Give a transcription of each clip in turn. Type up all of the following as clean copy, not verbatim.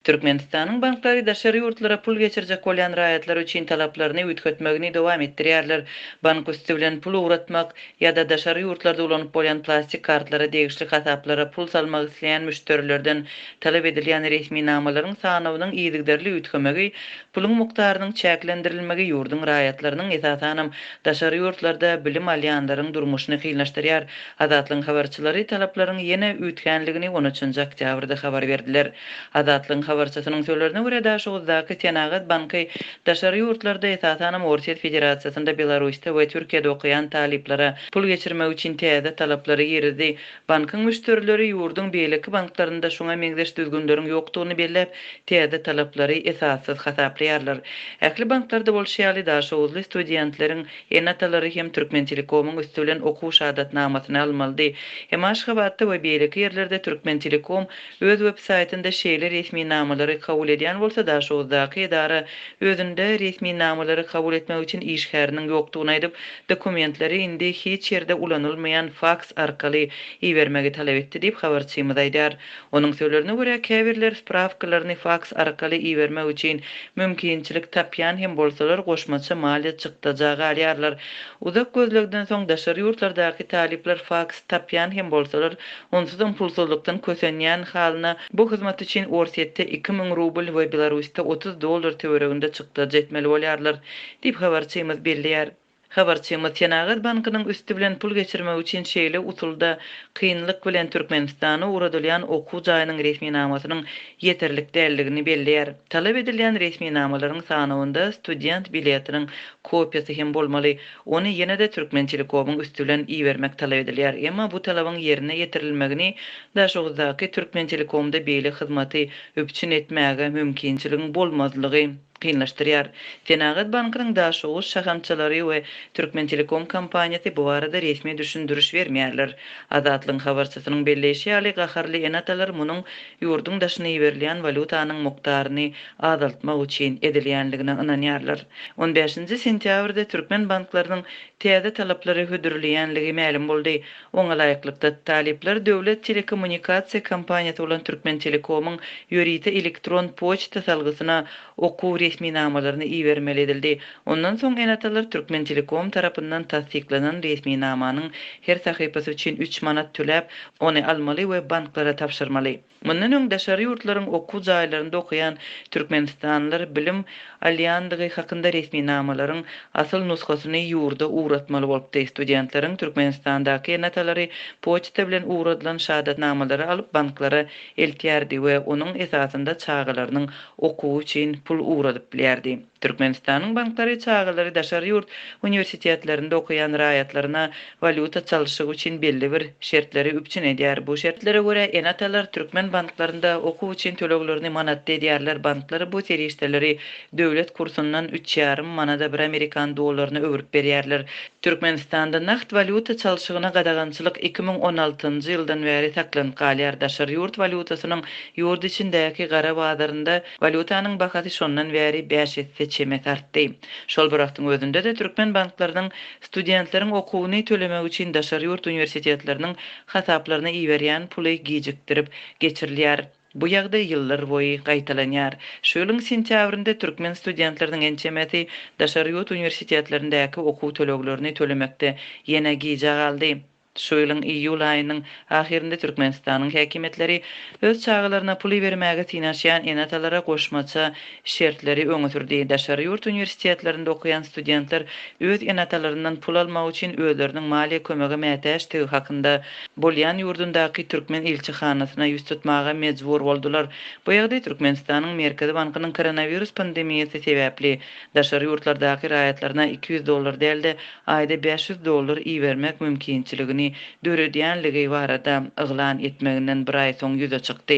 Türkmenistanyň banklary daşary ýurtlara pul geçirjek bolýan raýatlar üçin talaplaryny üýtgetmegini dowam etdirýärler. Bank üsti bilen pul ugratmak ýa-da daşary ýurtlarda ulanyp bolýan plastik kartlara degişli hasaplara pul salmak isleýän müşderilerden talap edilýän resminamalaryň sanawynyň yzygiderli üýtgemegi, puluň mukdarynyň çäklendirilmegi ýurduň raýatlarynyň, esasanam, daşary ýurtlarda bilim alýanlaryň durmuşyny kynlaşdyrýar. Azatlygyň habarçylary talaplaryň ýene üýtgänligini on üçünji oktýabrda habar berdiler. Azatlygyň habarçysynyň sözlerine görä, Daşoguzdaky Senagat banky daşary ýurtlarda, esasanam Orsýet Federasiýasynda, Belarusda we Türkiýede okaýan talyplara pul geçirmek üçin täze talaplary girizdi. Bankyň müşderileri ýurduň beýleki banklarynda şuňa meňzeş düzgünleriň ýokdugyny belläp, täze talaplary esassyz hasaplaýarlar. Ähli banklarda bolşy ýaly, daşoguzly studentleriň Ene-atalary hem Türkmentelekomyň üsti bilen okuw şahadatnamasyny almalydy. Emma Aşgabatda we beýleki ýerlerde Türkmentelekom öz web saýtynda şeýle resminamalary kabul edýän bolsa, Daşoguzdaky edara özünde resminamalary kabul etmek üçin işgäriniň ýokdugyny aýdyp, dokumentleri indi hiç ýerde ulanylmaýan faks arkaly ibermegi talap etdi diýip, habarçymyz aýdýar. Onuň sözlerine görä, käbirler sprawkalaryny faks arkaly ibermek üçin mümkinçilik tapýan hem bolsalar, goşmaça maliýe çykdaja galýarlar. Uzak gözlegden soň daşary ýurtlardaky talyplar faks tapýan hem bolsalar, onsuzam pulsuzlykdan kösenýän halyna bu hyzmat üçin Orsýetde 2000 rubl we Belarusda 30 dollar töwereginde çykdajy etmeli bolýarlar, diýip, habarçymyz belleýär. Habarçymyz Senagat bankynyň üsti bilen pul geçirmek üçin şeýle usulda kynlyk bilen Türkmenistana ugradylýan okuw jaýynyň resminamasynyň ýeterlik däldigini belleýär. Talap edilýän resminamalaryň sanawynda student biletiniň kopiýasy hem bolmaly. Ony ýene-de Türkmentelekomyň üsti bilen ibermek talap edilýär. Emma bu talabyň ýerine ýetirilmegini Daşoguzdaky Türkmentelekomda beýle hyzmaty üpjün etmäge mümkinçiligiň bolmazlygy kynlaşdyrýar. Senagat bankynyň Daşoguz şahamçalary we Türkmentelekom kompaniýasy bu barada resmi düşündiriş bermeýärler. Azatlygyň habarçysynyň belleýşi ýaly, gaharly ene-atalar munuň ýurduň daşyna iberilýän walýutanyň mukdaryny azaltmak üçin edilýänligine ynanýarlar. On bäşinji sentýabrda türkmen banklarynyň täze talaplary hödürleýänligi mälim boldy. Oňa laýyklykda, talyplar döwlet telekommunikasiýa kompaniýasy bolan Türkmentelekomyň ýörite elektron poçta salgysyna okuw resminamalaryny ibermeli edildi. Ondan soň ene-atalar Türkmentelekom tarapyndan tassyklanan resminamanyň her sahypasy üçin üç manat töläp, ony almaly we banklara tabşyrmaly. Mundan öň daşary ýurtlaryň okuw jaýlarynda okaýan türkmenistanlylar bilim alýandygy hakynda resminamalaryň asyl nusgasyny ýurda ugratmaly bolupdy. Studentleriň Türkmenistandaky ene-atalary poçta bilen ugradylan şahadatnamalary alyp banklara eltýärdi we onuň esasynda çagalarynyň okuwy üçin pul ugradyp bilýärdi. Türkmenistanyň banklary çagalary daşary ýurt uniwersitetlerinde okaýan raýatlaryna walýuta çalşygy üçin belli bir şertleri üpjün edýär. Bu şertlere görä, ene-atalar türkmen banklarynda okuw üçin töleglerini manatda edýärler, banklar bu serişdeleri döwlet kursundan üç ýarym manada bir amerikan dollaryna öwrüp berýärler. Türkmenistanda nagt walýuta çalşygyna gadagançylyk 2016-njy ýyldan bäri saklanyp galýar. Daşary ýurt walýutasynyň ýurt içindäki gara bazarynda Walýutanyň bahasy şondan bäri bäş esse çemesi artdy. Şol bir wagtyň özünde-de türkmen banklarynyň studentleriň okuwyny tölemek üçin daşary ýurt uniwersitetleriniň hasaplaryna iberýän puly gijikdirip geçirilýär. Bu ýagdaý ýyllar boýy gaýtalanýar. Şu ýylyň sentýabrynda türkmen studentleriniň ençemesi daşary ýurt uniwersitetlerindäki okuw töleglerini tölemekde ýene gijä galdy. Şu ýylyň iýul aýynyň ahyrynda Türkmenistanyň häkimiýetleri öz çagalaryna pul ibermäge synanyşýan ene-atalara goşmaça şertleri öňe sürdi. Daşary ýurt uniwersitetlerinde okaýan studentler öz ene-atalaryndan pul almak üçin özleriniň maliýe kömege mätäçdigi hakynda bolýan ýurdundaky türkmen ilçihanasyna ýüz tutmaga mejbur boldular. Bu ýagdaý Türkmenistanyň Merkezi bankynyň koronawirus pandemiýasy sebäpli daşary ýurtlardaky raýatlaryna 200 dollar däl-de, aýda 500 dollar ibermek mümkinçiligini döredýänligi barada yglan etmeginden bir aý soň ýüze çykdy.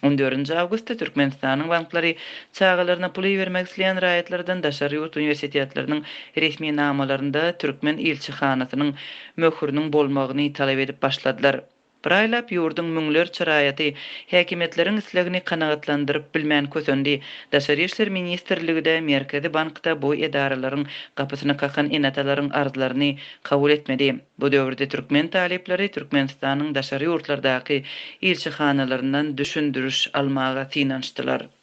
On dördünji awgustda Türkmenistanyň banklary çagalaryna pul ibermek isleýän raýatlardan daşary ýurt uniwersitetleriniň resminamalarynda türkmen ilçihanasynyň möhüriniň bolmagyny talap edip başladylar. Bir aýlap ýurduň müňlerçe raýaty häkimiýetleriň islegini kanagatlandyryp bilmän kösendi. Daşary işler ministrligi-de, Merkezi bank-da bu edaralaryň gapysyny kakan ene-atalaryň arzlaryny kabul etmedi. Bu döwürde türkmen talyplary Türkmenistanyň daşary ýurtlardaky ilçihanalaryndan düşündiriş almaga synanyşdylar.